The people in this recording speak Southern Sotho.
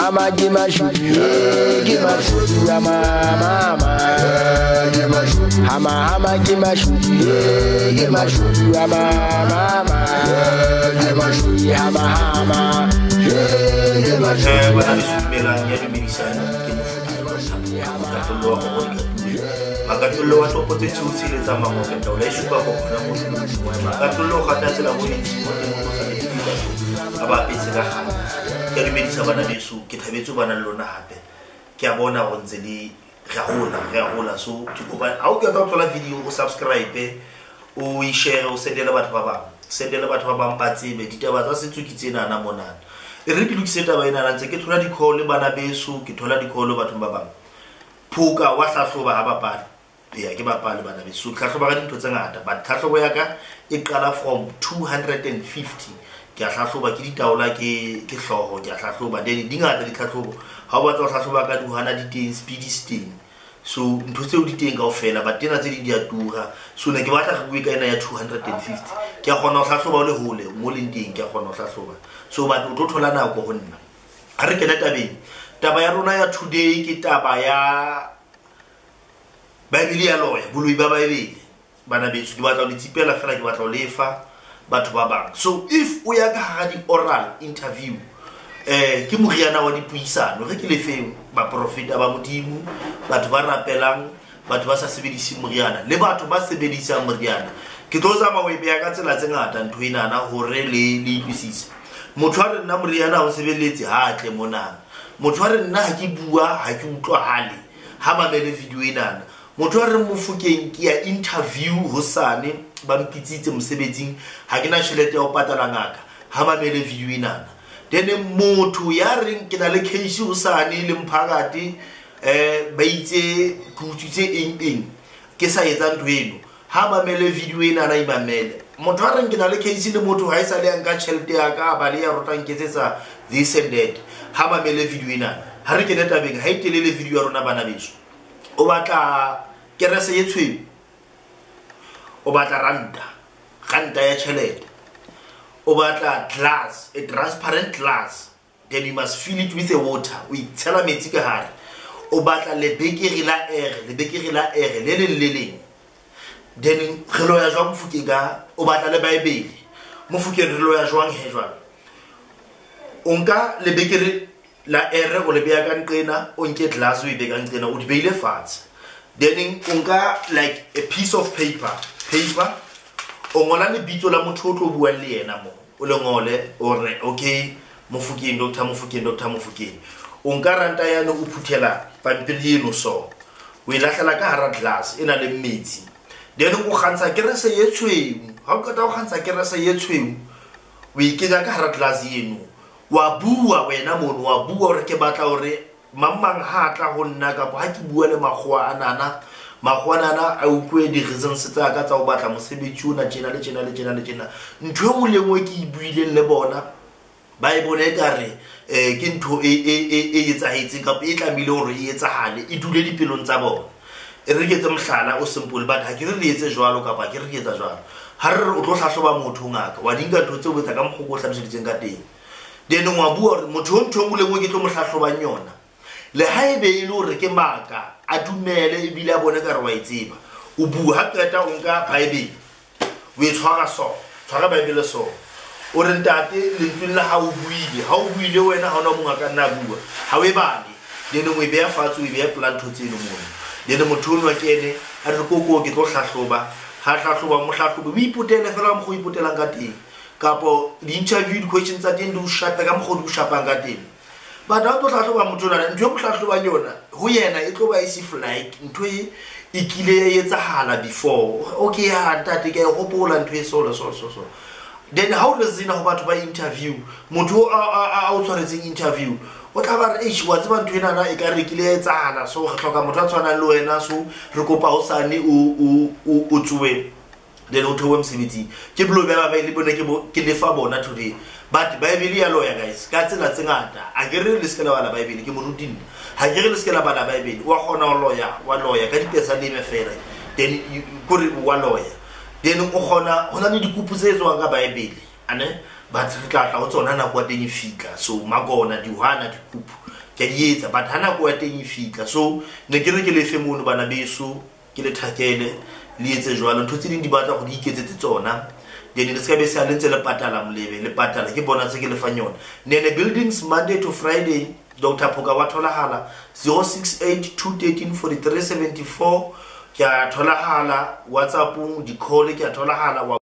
Hama ke mashudu ama mama hama hama ke mashudu ke mashudu ama mama hama hama ke mashudu. Makatollo wa topo tse tshiu tsa mangope taola e supa go kgona mo makatollo gata tsela mo mo teng go sa le a ba apetse ka gana. Ke dumedisa bana beso, ke thabetse bana le lona hape. Ke a bona go ntse le re a hola so ke kopa ha o qeta ho thola video o subscribe, o e share, o sendele batho ba bang, sendele batho ba bang ba tsebe ditaba tsa setso ke tsenana monana. E re ke lokise taba ena ntse ke thola di-call bana beso, ke thola di-call bathong ba bang. Phoka wa hlahloba ha bapala. Ya ke bapale bana beso, tlhahloba ka dintho tse ngata, but tlhahlobo ya ka e qala from 250. Ke a hlahloba ke ditaola ke hlooho, ke a hlahloba then di ngata ditlhahlobo. Ha o batla ho hlahloba ka duhana di teng, speed se teng. So ntho tseo di teng kaofela, but tsena tse ding di a tura. So ne ke batla re bue ka ena ya 250. Ke a kgona ho hlahloba o le hole mo leng teng, ke a kgona ho hlahloba. So but o tlo thola nako ho nna. Ha re kene tabeng. Taba ya rona ya today ke taba ya Bible ya loya, boloi ba Bible. Bana beso, ke batla ho le tsipela fela, ke batla ho lefa batho ba bang. So if o ya ka hara di oral interview, ke moriana wa dipuisano, re ke lefeng baprofeta ba Modimo, batho ba rapelang, batho ba sa sebediseng moriana le batho ba sebedisang moriana. Ke tlo zama ho e beha ka tsela tse ngata ntho enana hore le utlwisise. Motho a re nna moriana ha o sebeletse, ha tle monana. Motho a re nna ha ke bua ha ke utlwahale, ha mamele video enana. Motho a re Mofokeng ke ya interview hosane, ba mpitsitse mosebetsing, ha ke na tjhelete ya ho patala ngaka, ha mamele video enana. Then motho ya reng ke na le case hosane le mphakati, ba itse ke utswitse eng eng, ke sa etsa ntho eno, ha mamele video enana, imamele. Motho a reng ke na le case le motho ha e sa le ya nka tjhelete ya ka, ba le ya rota nketsetsa this and that, ha mamele video enana. Ha re kene tabeng, ha e telele video ya rona bana beso. O batla kerese e tshweu, o batla ranta, ranta ya tjhelete, o batla glass, a transparent glass, then you must fill it with the water, o itshela metsi ka hare. O batla lebekere la air, lebekere la air le leng le leng. Then re lo ya jwang Mofokeng ka, o batla le Bible. Mofokeng re lo ya jwang he jwang? O nka lebekere la air o le beha ka nqena, o nke glass o e beha ka nqena, o di behile fatshe. Then o nka like a piece of paper, o ngola lebitso la motho o tlo buang le yena mo, o le ngole, o re okay Mofokeng, Dr. Mofokeng, Dr. Mofokeng. O nka ranta yane o phuthela pampiri eno so, o e lahlela ka hara glass e na le metsi. Then o kgantsha kerese e tshweu, ha o qeta ho kgantsha kerese e tshweu, o e kenya ka hara glass eno. Wa bua wena mono, wa bua hore ke batla hore mang mang ha tla ho nna, kapa ha ke bua le makgowa anana, makgowa anana a utlwe di-reasons tsa ka tsa ho batla mosebetsi ona tjena le tjena le tjena le tjena. Ntho e nngwe le nngwe ke e buileng le bona, ba e bone ekare ke ntho e etsahetseng kapa e tlamehile hore e etsahale, e dule dipelong tsa bona. E re ke etse mohlala o simple, but ha ke re le etse jwalo kapa ke re ke etsa jwalo. Ha re re o tlo hlahloba motho ngaka, wa di nka ntho tseo o etsa ka mokgwa o hlaloseditseng ka teng. Then wa bua hore motho o ntho e nngwe le nngwe ke tlo mo hlahlobang yona, le ha ebe e le hore ke maka, a dumele ebile a bone ka re wa e tseba. O bua, ha qeta o nka Bible, o e tshwara so, tshwara Bible so, o re ntate lentsweng la hao o buile, ha o buile wena ha ona mongwe a ka nna a bua, ha o e bale. Then o e beha fatshe, o e beha pela ntho tseno mono. Then motho ono a kene a re koko ke tlo hlahloba, ha hlahloba mo hlahlobe, o ipotele fela ka mokgwa o ipotelang ka teng, kapo di-interview di-question tsa teng di o shape ka mokgwa o di o shapang ka teng. But ha o tlo hlahloba motho onana, ntho e mo hlahlobang yona ho yena e tlo ba e se like ntho e e kile ya etsahala before. Okay, ya ntate ke a e hopola ntho e so le so so so. Then ha o re sena ho batho ba interview, motho a o tshwaretseng interview o tla ba re, eish, wa tseba ntho enana e ka re kile ya etsahala, so re hloka motho a tshwanang le wena, so re kopa hosane o tsowe, then o theohe mosebetsing. Ke boloi ba ba le bone ke lefa bona today. But Bible ya loya guys, ka tsela tse ngata. Ha ke re le se ke la bala Bible, ke moruti nna. Ha ke re le se ke la bala Bible, wa kgona ho loya, wa loya ka dipesaleme fela. Then kore wa loya. Then o kgona, ho na le dikupu tse etswang ka Bible, ane? But re tla tla ho tsona nako ya teng e fihla. So makona, dihwana, dikupu. Ke a di etsa, but ha nako ya teng e fihla. So ne ke re ke lefe mono bana beso, ke le thakele, le etse jwalo. Ntho tse ding di batla gore di iketsetse tsona. Then le ska be se le ntse le patala molebe, le patala ke bona tse ke le fang yona. Nene Buildings, Monday to Friday, Dr. Phoka wa tholahala 068 213 43 74. Ke a tholahala WhatsAppong, di-call ke a tholahala wa